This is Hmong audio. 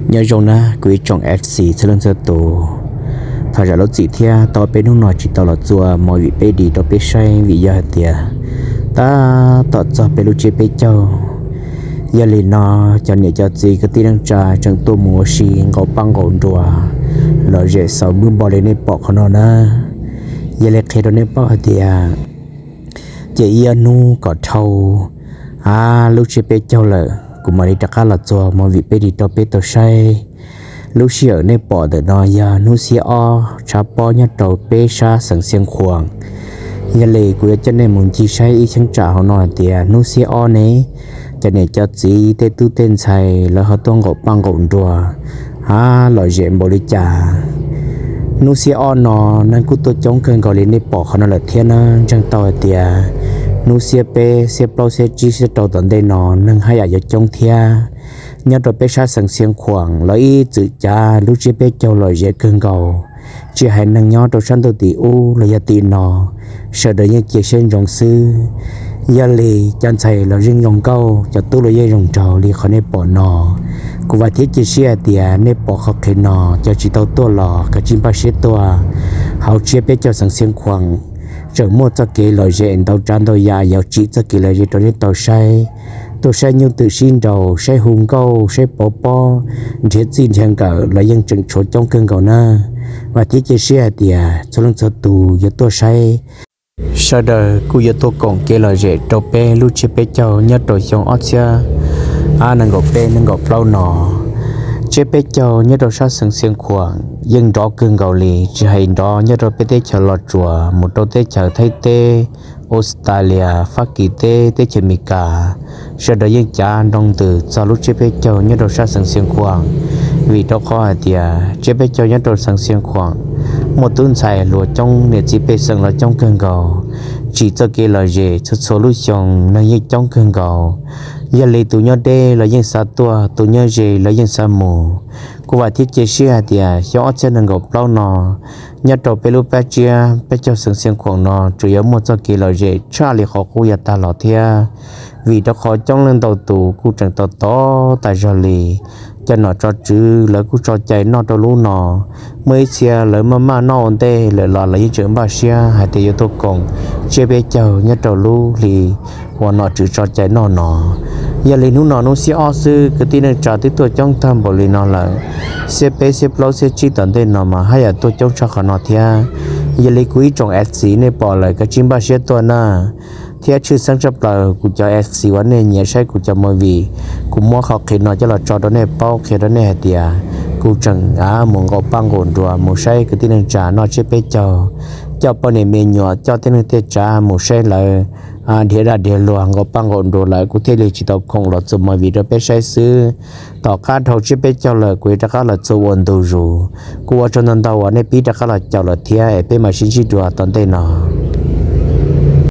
Nyob zoo na kuv ib tsoom F C txhua leej txhua tus. Thov zam lub txim thiab tau peb hnub no tsis tau los txua movie peb di rau peb saib vim yog hais tias tab tom txog peb lub tsiab peb caug. Yog li no cov niam cov txiv kwv tij neej tsa tseem tuaj mus ua si nqaus paj nqaus nruas lom zem xaus npwb npo li nej pom qhov no na. Yog li qhia rau nej paub hais tias ces ib ob hnub kom dhau a lub tsiab peb caug lawm kuv mam li rov qab los txua movie peb di rau peb tau saib. Lub sij hawm nej pom ntawm no yog hnub xiab ob tshav pob nyob rau peb sab xeev Xiav Khuam. Yog li kuv yuav coj nej mus ncig saib ib cheeb tsam hauv no hais tias hnub xiab ob ne cov niam cov txiv tej tub tej ntxhais lawv ho tuaj nqaus paj nqaus nruas a lom zem npaum li cas. Hnub xiab ob no neeg kuj tuaj coob kawg nkaus li nej pom qhov no lawm thiab na. Ntseeg tau hais tias hnub xiab peb xiab plaub xiab tsib xiab rau tom ntej no neeg haj yam yuav coob thiab. Nyob rau peb sab xeev Xiav Khuam lawv ib txwm cav lub tsiab peb caug lom zem kawg nkaus, tsis hais neeg nyob rau sab ntuj tim ub los yog tim no, sawv daws yeej cia siab ntsoov xwb. Yog li cov ntxhais los yeej zoo nkauj, cov tub los yeej zoo nraug li qhov nej pom no. Kuv vam thiab cia siab hais tias nej pom qhov qhia no cov tsis tau tuaj los kav tsij npaj siab tuaj. Hauv tsiab peb caug xeev Xiav Khuam tseem muaj txoj kev lom zem ntau tsav ntau yam yuav tsim txoj kev lom zem rau nej tau saib. Tuaj saib nyuj twm sib nraus, saib hu nkauj, saib pov pob, nrhiav txij nrhiav nkawm los yeej tseem tshuav coob kawg nkaus na. Vam thiab cia siab hais tias txhua leej txhua tus yuav tuaj saib. Sawv daws kuj yuav tuaj koom kev lom zem rau peb lub tsiab peb caug nyob rau xyoo ob txhiab nees nkaum peb nees nkaum plaub no. Tsiab peb caug nyob rau sab xeev Xiav Khuam yeej nrov kawg nkaus li, tsis hais nrov nyob rau peb teb chaws Los Tsuas mus rau teb chaws Thaib teb, Australia, Fab Kis teb, teb chaws Amelikas, sawv daws yeej cav nroo ntws txog lub tsiab peb caug nyob rau sab xeev Xiav Khuam. Vim rau qhov hais tias tsiab peb caug nyob rau xeev Xiav Khuam muaj tub ntxhais hluas coob, niam txiv pej xeem los coob kawg nkaus, tsim txoj kev lom zem txhua txhua lub xyoo neeg yeej coob kawg nkaus. Yog li tus nyob deb los yeej xav tuaj, tus nyob ze los yeej xav mus. Kuv vam thiab cia siab hais tias xyoo ob txhiab nees nkaum plaub no nyob rau peb lub pab tsiab peb caug xeev Xiav Khuam no tseem yuav muaj txoj kev lom zem tshaj li qhov qub yav tag los thiab. Vim rau qhov coob leej ntau tus kuj tseem tos tos tas zog li cov nom tswv lawv kuj tso cai noj rau lub no. Muaj ib txhia lawv maj maj noj ua ntej lawm los lawv yeej tseem npaj siab hais tias yuav tuaj koom tsiab peb caug nyob rau lub hli uas nom tswv tso cai noj no. Yog li hnub no hnub xiab ob xwb kwv tij neej tsa twb tuaj coob tag npaum li no lawm, xiab peb xiab plaub xiab tsib tom ntej no mas haj yam tuaj coob tshaj qhov no thiab. Yog li kuv ib tsoom F C nej pom lawm kav tsij npaj siab tuaj na. Thiab tshwj xeeb tshaj plaws kuv cov F C uas nej nyiam saib kuv cov movie, kuv muab qhov qhia no coj los tso rau nej paub qhia rau nej hais tias kuv tseem mus nqaus paj nqaus nruas mus saib kwv tij neej tsa noj tsiab peb caug, coj poj niam me nyuam coj tej neeg tej tsav mus saib lawv nrhiav dab nrhiav luag nqaus paj nqaus nruas lawm kuv thiaj li tsis tau khoom los txua movie rau peb saib xwb. Tom qab dhau tsiab peb caug lawm kuv yuav rov qab los txua ua ntu zus. Kuv ua tsaug ntau ntau uas nej pib rov qab los caum lawm thiab es peb mam sib ntsib dua tom ntej no.